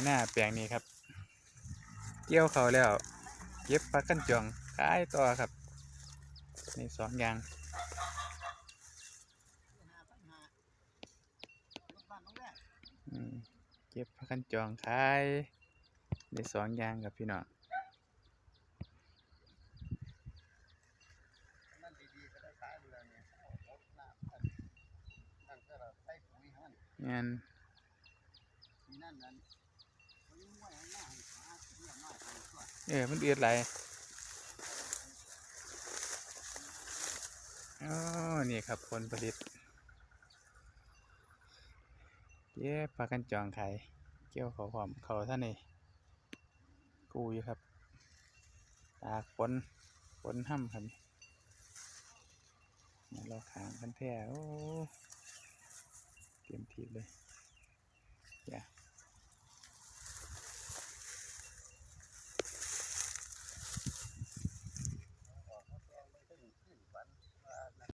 ນາແປງນີ້ຄັບ ກ່ຽວເຂົ້າແລ້ວ ເກັບຜັກກັນຈອງຂາຍຕໍ່ຄັບ ນີ້ສອງຢ່າງ ອືມ ເກັບຜັກກັນຈອງຂາຍ ໄດ້ສອງຢ່າງຄັບພີ່ນ້ອງ. ແມ່ນ ເອີ ມັນອຶດຫຼາຍ. ອໍ ນີ້ຄັບ ຜົນຜະລິດ ເກັບຜັກກັນຈອງຂາຍ ກ່ຽວເຂົ້າພ້ອມ ເຂົ້າທັນໄດ້ກູ້ຢູ່ຄັບ ຕາກຝົນ ຝົນຮຳຄັບ ນີ້ ລອກຂ້າງຄັນແທ້ ໂອ້ ເຕັມທີ່ເລີຍ ຢ່າ